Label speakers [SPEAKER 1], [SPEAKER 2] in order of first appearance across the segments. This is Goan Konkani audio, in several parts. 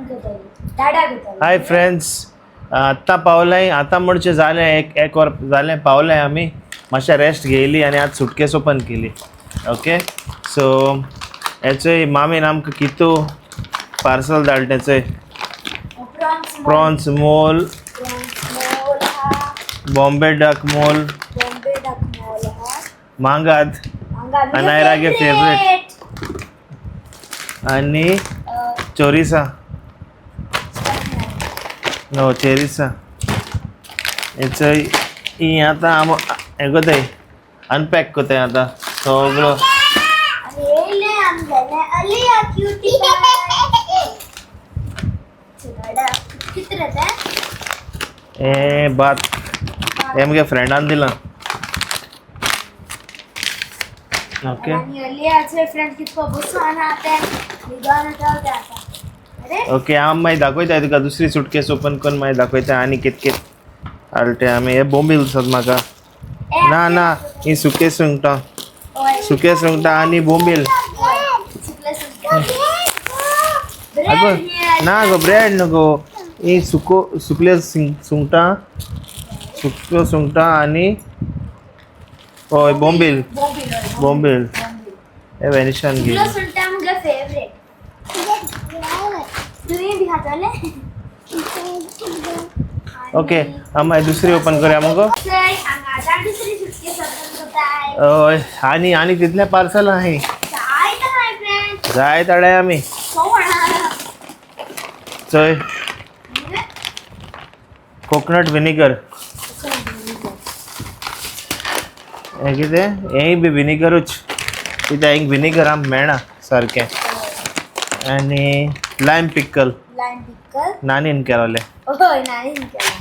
[SPEAKER 1] ओपन करतली, डाडा करतलो.
[SPEAKER 2] हाय फ्रेंड्स, आत्तां पावलाय. आतां म्हणचे जालें एक एक वर जालें पावलें आमी. मातशें रेस्ट घेयली आनी आतां सुटकेस ओपन केली. ओके, सो हेचोय मामीन आमकां कितू पार्सल धाडलें तेचोय.
[SPEAKER 1] प्रॉन्स.
[SPEAKER 2] प्रॉन्स मोल.
[SPEAKER 1] प्रॉन्स मोल हा.
[SPEAKER 2] बॉम्बे डक मोल.
[SPEAKER 1] बॉम्बे डक मोल हा.
[SPEAKER 2] मांगात.
[SPEAKER 1] हांगा.
[SPEAKER 2] अनायरागे favorite. आनी चोरिसा, नो चेरिसा. हेचोय ही आतां आम हें कोताय, अनपॅक कोताय आतां सगळो.
[SPEAKER 1] आनी येयले आमगेले अलिया क्युटी. कितें रे तें?
[SPEAKER 2] हे भात हे म्हगे फ्रेंडान दिलां. ओके.
[SPEAKER 1] आनी अलियाचे फ्रेंड कितको बसून आहा तें न्हिदोन आतां ते आतां. अरे.
[SPEAKER 2] ओके, हांव मागीर दाखयता तुका. दुसरी सुटकेस ओपन करून मागीर दाखयता आनी कित कित हाडटा ते आमी. हे बोंबील दिसत म्हाका. ना ना, ही सुके सुंगटां.
[SPEAKER 1] हय.
[SPEAKER 2] सुके सुंगटां आनी बोंबील.
[SPEAKER 1] सुकले सुंगटां.
[SPEAKER 2] आगो ना गो, ब्रेड नको. ही सुको सुकले सुंगटां, सुक्यो सुंगटां आनी हय बोंबील.
[SPEAKER 1] बोंबील, हय.
[SPEAKER 2] बोंबील. हे वेनिशान
[SPEAKER 1] सुकलो
[SPEAKER 2] घेयली.
[SPEAKER 1] सुंगटां म्हगे फेवरेट. तुवें बी खातले?
[SPEAKER 2] ओके, हांव मागीर दुसरी ओपन करूया मुगो.
[SPEAKER 1] चल, हांगा आतां दुसरी सुटकेस ओपन करताय.
[SPEAKER 2] हय, आनी आनी तितलें पार्सल आहाय.
[SPEAKER 1] जायते हाय फ्रेंड.
[SPEAKER 2] जाय ताडे आमी.
[SPEAKER 1] सोवणा.
[SPEAKER 2] चोय, कोकोनट विनिगर. हें कितें? हेंय बी विनिगरूच कित्याक हिंग विनिगर आमकां मेळना सारकें. आनी लायम पिक्कल.
[SPEAKER 1] लायम पिक्कल.
[SPEAKER 2] नानीन केलोलें.
[SPEAKER 1] हय, नानीन केला.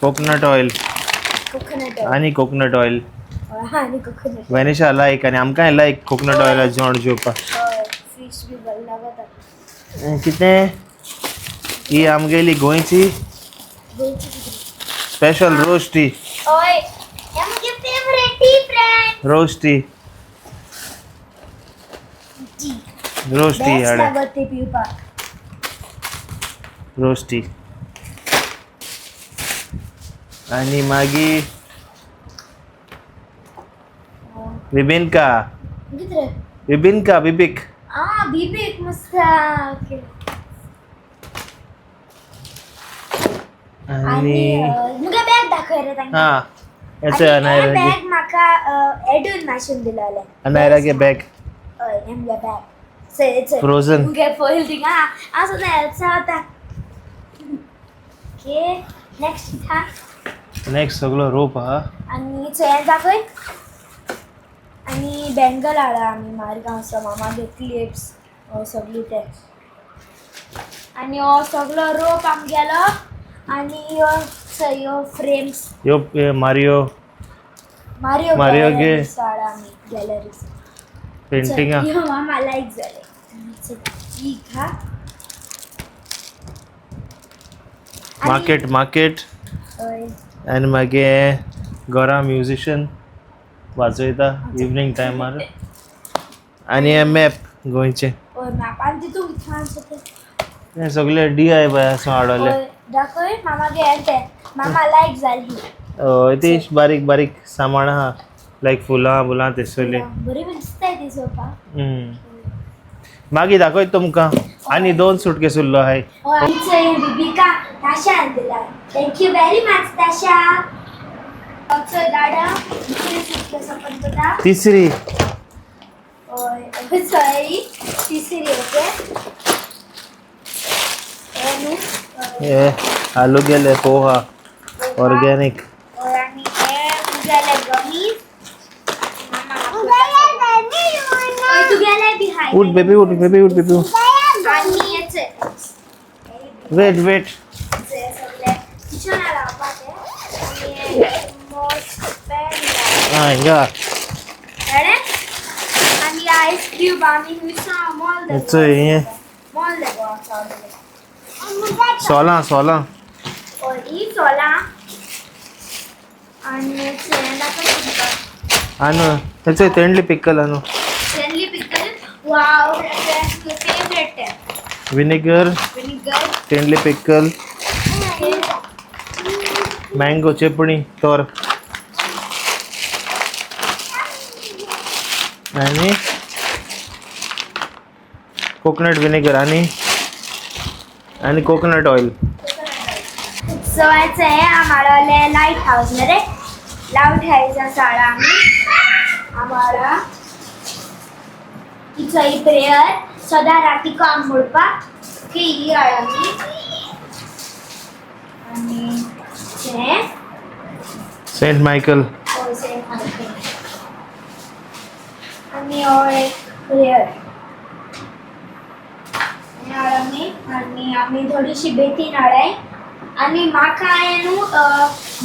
[SPEAKER 2] Coconut oil.
[SPEAKER 1] Coconut oil.
[SPEAKER 2] आनी कोकोनट ऑयल.
[SPEAKER 1] आनी कोकोनट.
[SPEAKER 2] वेनिशा लायक आनी आमकांय लायक कोकोनट ऑयला जेवण जेवपाक.
[SPEAKER 1] हय, फिश बी बरें लागता.
[SPEAKER 2] हें कितें? ही आमगेली गोंयची
[SPEAKER 1] गोंयची कितें?
[SPEAKER 2] स्पेशल रोज टी.
[SPEAKER 1] हय, हे म्हगे फेवरेट टी फ्रेंड.
[SPEAKER 2] रोज टी.
[SPEAKER 1] टी.
[SPEAKER 2] रोज टी.
[SPEAKER 1] बेस्ट
[SPEAKER 2] हाडे.
[SPEAKER 1] लागत ते पिवपाक.
[SPEAKER 2] रोज टी. आनी मागीर बिबिनका.
[SPEAKER 1] कितें रे?
[SPEAKER 2] बिबिनका, बिबीक.
[SPEAKER 1] आ, बिबीक मस्त. ओके.
[SPEAKER 2] आनी
[SPEAKER 1] आनी मुगे बॅग दाखय रे तांकां.
[SPEAKER 2] हां, हेचो.
[SPEAKER 1] आनी हें
[SPEAKER 2] अनायरागे.
[SPEAKER 1] बॅग म्हाका एडून मातशेन दिलोलें.
[SPEAKER 2] अनायरागे बॅग.
[SPEAKER 1] हय, हें मुगे बॅग. चल चल.
[SPEAKER 2] फ्रोझन.
[SPEAKER 1] मुगे पयल थिंगा हांव सुद्दां हेल्प जाता. ओके, नेक्स्ट हा.
[SPEAKER 2] नेक्स्ट सगळो रोप आहा.
[SPEAKER 1] आनी चोय, दाखय. आनी बँगल हाडला आमी मारगांवचो, मामागे क्लिप्स सगळी ते. आनी हो सगळो रोप आमगेलो. आनी ह्यो चोय, ह्यो फ्रेम्स.
[SPEAKER 2] ह्यो हे मारियो.
[SPEAKER 1] मारियो.
[SPEAKER 2] मारियो गे.
[SPEAKER 1] हाडला आमी गॅलरीज.
[SPEAKER 2] पेंटिंगां.
[SPEAKER 1] ह्यो मामा लायक जाले. ही खा.
[SPEAKER 2] Market market.
[SPEAKER 1] हय.
[SPEAKER 2] आनी मागीर घरा म्युजिशन वाजयता इवनींग टायमार. आनी हे मॅप गोंयचें.
[SPEAKER 1] हय, मॅप. आनी तितून कितें आसा तें?
[SPEAKER 2] हे सगळे डी I Y आसा हाडले.
[SPEAKER 1] हय, दाखय मामागे. हें तें मामा लायक जाली.
[SPEAKER 2] हय, ती बारीक बारीक सामान आहा, लायक फुलां बुलां तेसरलीं.
[SPEAKER 1] बरी बी दिसताय ती चोवपाक.
[SPEAKER 2] मागीर दाखयता तुमकां. आनी दोन सुटकेस उरलो आहाय.
[SPEAKER 1] हय, आमचो बिबिका ताशान दिला. Thank you very much Tasha. आमचो दादा दुसरी सुटकेस ओपन करता.
[SPEAKER 2] तिसरी.
[SPEAKER 1] हय, सॉरी, तिसरी. ओके.
[SPEAKER 2] हे आलू गेले पोहा ऑर्गॅनिक.
[SPEAKER 1] हय, आनी हे तुगेले गमीज. हय, तुगेले बी हाय.
[SPEAKER 2] उठ बेबी, उठ बेबी, उठ बेबी.
[SPEAKER 1] आनी हेचे
[SPEAKER 2] वेट वेट.
[SPEAKER 1] सगळे किचना लावपाचे. आनी मोस्ट पेन.
[SPEAKER 2] हां, हिंगा.
[SPEAKER 1] अरे, आनी आयस क्यूब आमी मिरसांग मोल.
[SPEAKER 2] हेचो हे
[SPEAKER 1] मोल देखो.
[SPEAKER 2] सोलां सोलां.
[SPEAKER 1] हय, ही सोलां. आनी दाखय तुमकां.
[SPEAKER 2] आनु हेचो तेंडली पिक्कल आनु.
[SPEAKER 1] तेंडली पिकल. वाव, फेवरेट आहे.
[SPEAKER 2] विनेगर.
[SPEAKER 1] विनेगर.
[SPEAKER 2] तेंडले पिकल, मँगो चेपणी तोर आणि कोकोनट विनेगर आणि आणि कोकोनट ऑइल.
[SPEAKER 1] उत्सवाचं आहे आम्हाला लाईट हाऊस रे, लावून ठेवायचा साडा आम्ही आम्हाला तिचो प्रेयर सदां राती काम म्हणपाक केली आमी. आनी हें
[SPEAKER 2] सेंट मायकल.
[SPEAKER 1] हय, सेंट मायकल. आनी हो एक प्रेयर आनी आमी आनी आमी थोडीशी बेतीन हाडाय. आनी म्हाका हांवें न्हू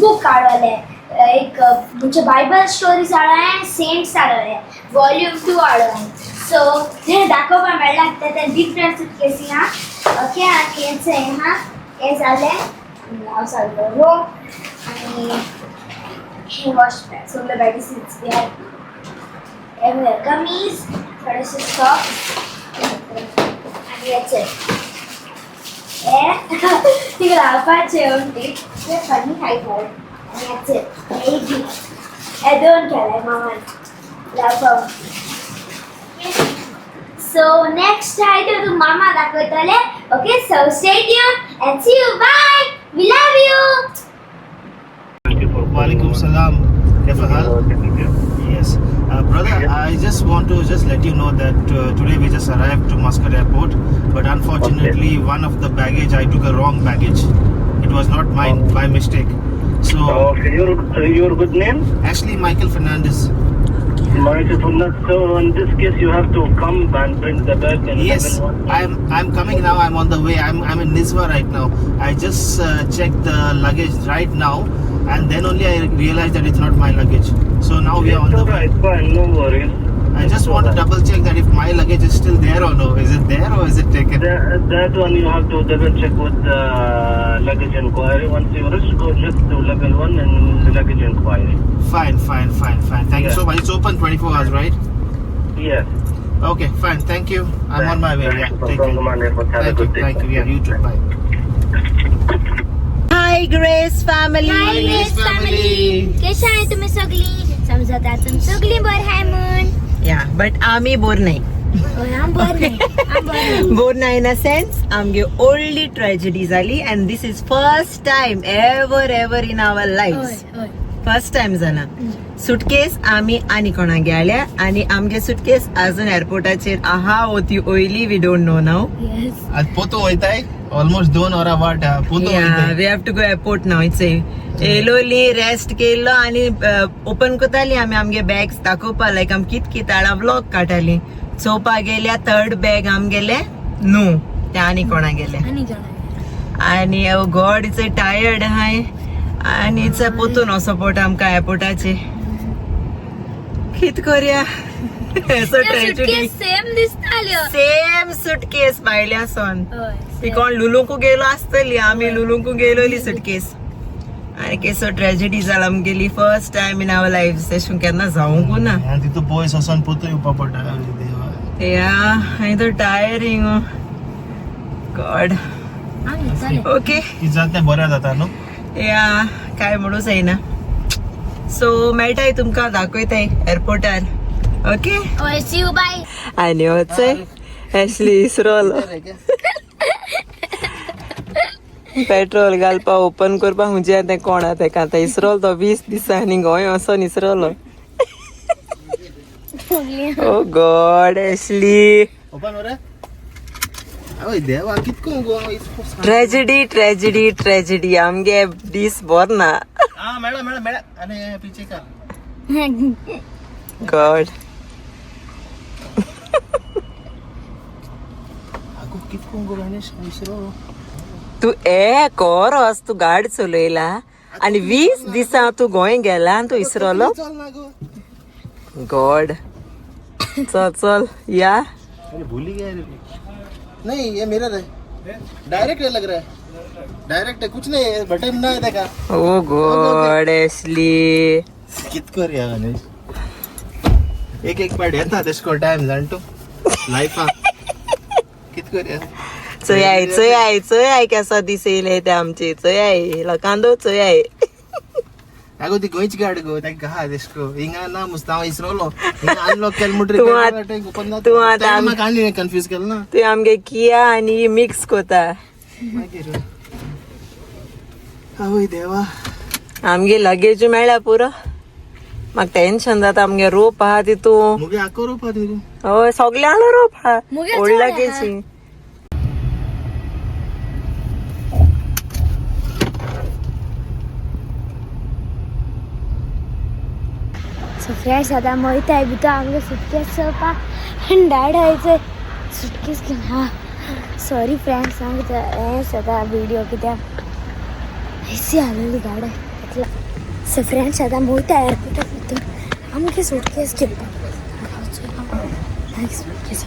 [SPEAKER 1] बूक हाडलें एक, म्हणजे बायबल स्टोरीज हाडलें, सेंट्स हाडलें, वॉल्यूम 2 हाडलें. सो तें दाखोवपाक मेळ्ळा तें डिफरंट सुटकेसी हा. ओके, आनी हें हा, हें जालें. हांव सगलो रोप आनी हे वॉश बॅग, सगळे मेडिसिन्स बी आहात, हे कमीज, थोडेसे सॉक्स आनी हेचे हे तिका लावपाचे वण्टीक ते फनी हाय. आनी हेचे हे बी हे दोन केले मामान लावपाक. सो नेक्स्ट आहे ते तू मामा दाखवतले. Okay, so stay tune and see you. Bye, we love you.
[SPEAKER 2] Walaikum salam. كيف الحال? Yes. Brother, I just want to just let you know that today we just arrived to Muscat airport, but unfortunately one of the baggage, I took a wrong baggage. It was not mine by mistake. So
[SPEAKER 3] Okay, your good name?
[SPEAKER 2] Ashley Michael Fernandez.
[SPEAKER 3] Michael Fernandez. So in this case, you have to come and bring the bag in
[SPEAKER 2] Yes,
[SPEAKER 3] level 1.
[SPEAKER 2] I'm coming now. I'm on the way. I'm in Nizwa right now. I just checked the luggage right now, and then only I realized that it's not my luggage. So now we are on
[SPEAKER 3] It's
[SPEAKER 2] the way.
[SPEAKER 3] alright, fine, no worries.
[SPEAKER 2] I just want to double check that if my luggage is still there or no. Is it there or is it taken?
[SPEAKER 3] That one you have to double check with the luggage inquiry. Once you reach, go just to level 1 and the luggage inquiry.
[SPEAKER 2] Fine, fine, fine, fine. Thank you
[SPEAKER 3] Yeah.
[SPEAKER 2] so much. It's open 24 hours, right?
[SPEAKER 3] Yes.
[SPEAKER 2] Okay, fine. Thank you. I'm on my way.
[SPEAKER 3] Thank
[SPEAKER 2] Yeah.
[SPEAKER 3] you for
[SPEAKER 2] Take
[SPEAKER 3] calling
[SPEAKER 2] care.
[SPEAKER 3] Oman Airport. Have a
[SPEAKER 2] Thank you.
[SPEAKER 3] good day.
[SPEAKER 2] Thank you. Yeah, you too. Bye.
[SPEAKER 4] Hi Grace family.
[SPEAKER 1] Hi Grace family, कशी आहे तुम्ही सगळी? समजता तुम्ही सगळी बर आहे म्हण.
[SPEAKER 4] या, बट आम्ही बोर नाही.
[SPEAKER 1] हय, आम बर नाही, आम बर नाही.
[SPEAKER 4] बोर नाही इन अ सेन्स, आमगे ओल्डली ट्रॅजेडी जाली and this is first time ever ever in our life.
[SPEAKER 1] हय हय.
[SPEAKER 4] फर्स्ट टाइम जाला. सुटकेस आमी आनी कोणाक गेल्या आनी आमगे सुटकेस अजून एअरपोर्टाचेर आहा होती oily, we don't know now.
[SPEAKER 1] Yes.
[SPEAKER 2] आज पोतो वयताय, ऑलमोस्ट 2 वरां वाट आहा. पोतो वयताय.
[SPEAKER 4] We have to go airport now. It's येयलोली, rest केल्लो आनी ओपन करताली आमी आमगे बॅग्स दाखोवपा, लायक आमी कित कित हाडा, व्लॉग काडटाली. चोवपा गेल्या थर्ड बॅग आमगेले न्हू, ते आनी कोणा गेले.
[SPEAKER 1] आनी कोणा.
[SPEAKER 4] आनी गॉड, it's tired हाय आनी it's पोतून वचो पडटा आमकां एअरपोर्टाचे. कित करया, सो ट्रेजिडी.
[SPEAKER 1] सुटकेस सेम दिसताल्यो.
[SPEAKER 4] सेम सुटकेस भायल्या सोन.
[SPEAKER 1] हय.
[SPEAKER 4] ती कोण लुलुंकू गेलो आसतली, आमी लुलुंकू गेलोली सुटकेस. आनी केसो ट्रेजिडी जाला आमगेली, first time in our life. अशें केन्ना जावंकू ना.
[SPEAKER 2] आनी तितू पयस वचोन पोतो येवपा पडटा. अरे देवा.
[SPEAKER 4] या, आनी तो टायरिंग, गॉड.
[SPEAKER 1] आमी येताले.
[SPEAKER 4] ओके.
[SPEAKER 2] कितें जाता तें बरें जाता न्हू.
[SPEAKER 4] या, काय म्हणू जायना. सो मेळटाय तुमकां, दाखयताय एअरपोर्टार. ओके.
[SPEAKER 1] हय, सी you, bye.
[SPEAKER 4] आनी वचय एशली इसरोलो पेट्रोल घालपा, ओपन करपा हुंजे तें कोणा तेका आतां इसरोल तो 20 दिसांनी गोंय वचोन इसरोलो. ओ गॉड, एशली.
[SPEAKER 2] ओपन मरे. आवय देवा, कितको गो.
[SPEAKER 4] Tragedy, tragedy, tragedy. आमगे दीस बोर ना.
[SPEAKER 2] हा, मेळा मेळा मेळा. आनी पिचे का.
[SPEAKER 4] गॉड.
[SPEAKER 2] आगो, कितको गो गणेश इसरो.
[SPEAKER 4] तू ए कोरोस, तू गाडी चलयला आनी 20 दिसां तू गोंय गेला आनी तू इसरोलो.
[SPEAKER 2] चल ना गो.
[SPEAKER 4] गॉड, चल चल या.
[SPEAKER 2] अरे भूल ही गया रे. नहीं, ये मिरर है, डायरेक्ट लग रहा है, डायरेक्ट है, कुछ नहीं है, बटन ना है देखा.
[SPEAKER 4] ओ गॉड, एशली.
[SPEAKER 2] कितको रे गणेश, एक एक पाट येता तेशको टाइम जाण तूं.
[SPEAKER 5] लायफा कित करया.
[SPEAKER 4] चोयाय चोयाय चोयाय केसो दिसयले ते आमचे चोयाय लोकांदो चोयाय.
[SPEAKER 5] आगो ती गोंयची गाडी गो ताका आहा तेश को हिंगा ना मुस्तांव इसरोलो हिंगा अनलॉक केलें म्हणटरी
[SPEAKER 4] तूं तूं आतां
[SPEAKER 5] म्हाका आनी कन्फ्यूज केलें ना.
[SPEAKER 4] तुवें आमगे किया आनी मिक्स कोता.
[SPEAKER 5] मागीर आवय देवा.
[SPEAKER 4] आमगे लगेज मेळ्ळ्या पुरो. म्हाका टेन्शन जाता आमगे रोप आहा तितू.
[SPEAKER 5] मुगे आको रोवपा तितू.
[SPEAKER 4] हय सगल्यांलो रोप आहा.
[SPEAKER 1] मुगे
[SPEAKER 4] व्हड
[SPEAKER 1] चड आहा.
[SPEAKER 4] लगेजी.
[SPEAKER 1] सो फ्रेंड्स आतां वयताय भितर आमगे सुटकेस चोवपाक आनी डॅड सुटकेस घेवन हा. सॉरी फ्रेंड्स, आमकां हें सदां व्हिडियो कित्याक एसी आसलेली गाडी. सो फ्रेंड्स आतां वयता एअरपोर्टा भितर आमगे सुटकेस घेवपाक. सुटकेस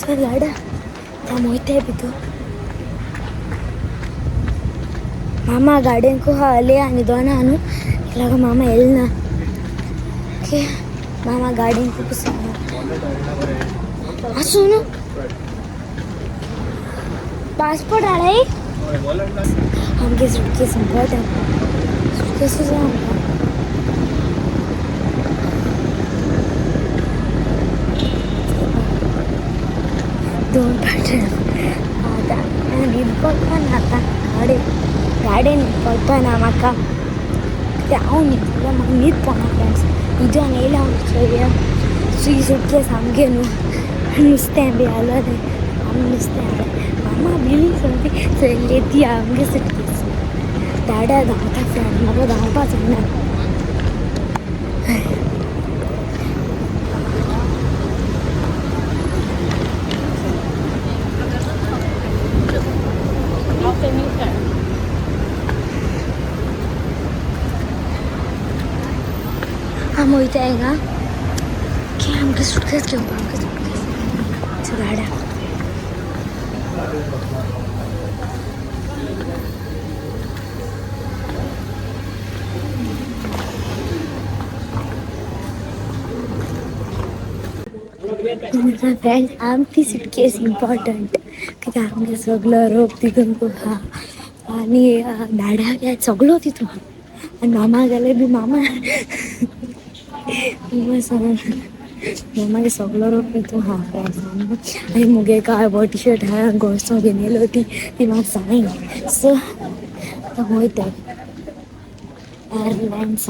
[SPEAKER 1] सो गाडा आतां वयताय भितर. मामा गार्डन को आले आणि दोन न्हू लागो मामा येल ना. ओके मामा गार्डन को आसूं न्हू. पासपोर्ट हाडाय आमगे सुटकेस इम्पॉर्टंट सुटकेसूच जाय आमकां. दोन पाटे आतां न्हीद पडपा ना आतां गाडी गाडयेन न्हीद पडपा ना म्हाका कित्याक हांव न्हिदलें म्हाका न्हीद पडना फ्रेंड्स. न्हिदोन येयलें हांव चोया सुई सुटकेस आमगे न्हू नुस्तें बी आसलें आमी नुस्तें हाडलें. मामा भिली सोमती चल्ली ती आमगे सुटकेस. डाडा धांवता फ्रेंड म्हाका धांवपा जायना. आमी वयता हिंगा की आमकां सुटकेस घेवपाक आमकां सुटकेस सो गाडा. फ्रेंड्स आमची सुटकेस इम्पॉर्टंट कित्याक आमगे सगलो रोप तितून आहा आनी डाडा गे सगलो तितून आहा आनी मामा गेले बी मामा मामा सांग मामागे सगलो रोप तितून आहा फ्रेंड्स. आनी मुगे काय बो टी शर्ट आहा गोंयचो घेवन येयलो ती ती म्हाका सांग. सो आतां वयता airlines.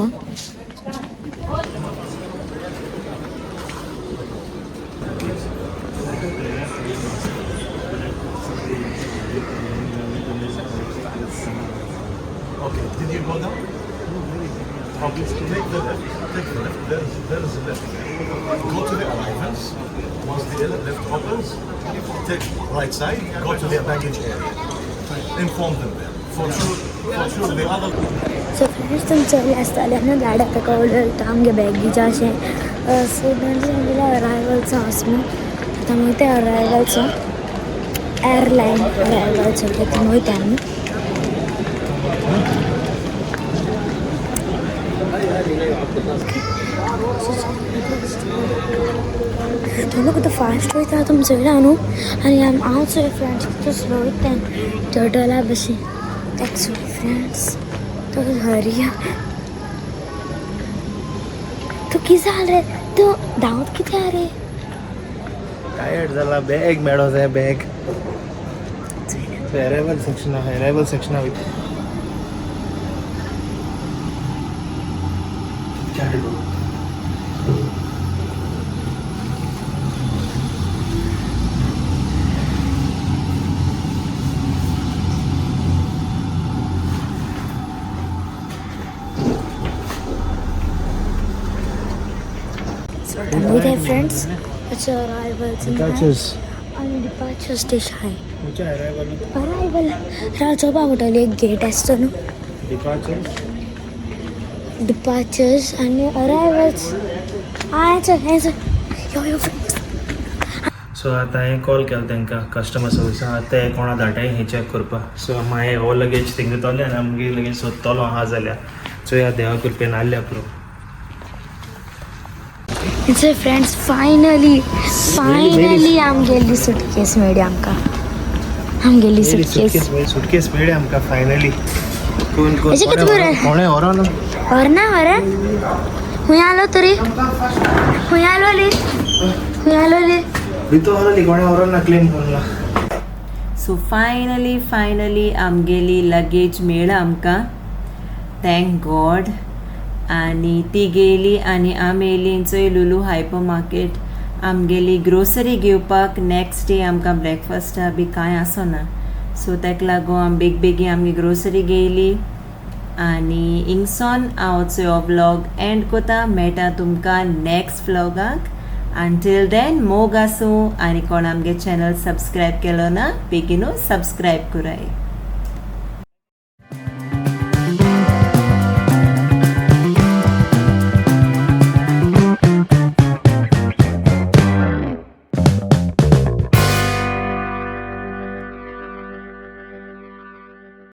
[SPEAKER 6] Okay, did you go down? Okay, take the left. Take the left. There's a left. Go to the arrivals. Once the left opens, take right side. Go to the baggage area. Inform them there. For sure, the other.
[SPEAKER 1] So friends तुमी चोयलें आसतलें न्हू गाडी आतां कळ्ळें आमगे बॅगेज अशें. सो फ्रेंड्स आमगेले अरायवल्स आसा न्हू आतां वयता अरायवल्स एअरलायन अरायवल्स तितून वयता आमी. थोडो कितें फास्ट वयता तुमी चोयला न्हू आनी हांव चोय फ्रेंड्स कितें स्लो वयता टर्टला भशेन. That's friends तो हरिया तूं कितें जालें रे तूं धांवत कितें आहा रे.
[SPEAKER 2] टायर्ड जाला बॅग मेळो जाय बॅग. अरायवल सेक्शन आहा अरायवल सेक्शना वयता.
[SPEAKER 1] वयता फ्रेंड्स अरायवल्स आनी डिपार्चर स्टेशन आहे. अरायवल राव चोवपा पडटलें एक गेट आसता न्हू. डिपार्चर्स आनी अरायवल्स आं चल हें चल यो यो फ्रेंड्स.
[SPEAKER 2] सो आतां हांवें कॉल केलो तांकां कस्टमर सर्विसान. आतां ते कोणा धाडटाय हें चॅक करपाक. सो मागीर हो लगेज थिंग दितोले आनी आमगे लगेज सोदतलो आहा जाल्यार चोया देवा कृपेन आहल्या पुरो.
[SPEAKER 1] So friends, finally finally आमगेली सुटकेस मेळ्ळी आमकां. आमगेली सुटकेस.
[SPEAKER 2] सुटकेस मेळ्ळी आमकां फायनली. कोण कोण?
[SPEAKER 1] अशें कितें बरें?
[SPEAKER 2] कोणें व्हरोन?
[SPEAKER 1] व्हरना व्हर. खूंय आलो तरी? खूंय आलोली? खूंय आलोली?
[SPEAKER 2] भितर व्हरोली, कोणें व्हरोन ना, क्लेम करून ना.
[SPEAKER 4] सो फायनली फायनली आमगेली लगेज मेळ्ळा आमकां, thank God. आनी ती गेली आनी आमी येयली चोय लुलू हायपर मार्केट आमगेली ग्रोसरी घेवपाक. नेक्स्ट डे आमकां ब्रेकफास्टा बी कांय आसना, सो ताका लागून आमी बेग बेगीन आमगे ग्रोसरी घेयली आनी हिंगसोन हांव चोय हो व्लॉग एंड कोता. मेळटा तुमकां नेक्स्ट व्लॉगाक. Until then, मोग आसूं आनी कोण आमगे चॅनल सबस्क्रायब केलो ना, बेगीनू सबस्क्रायब कराय.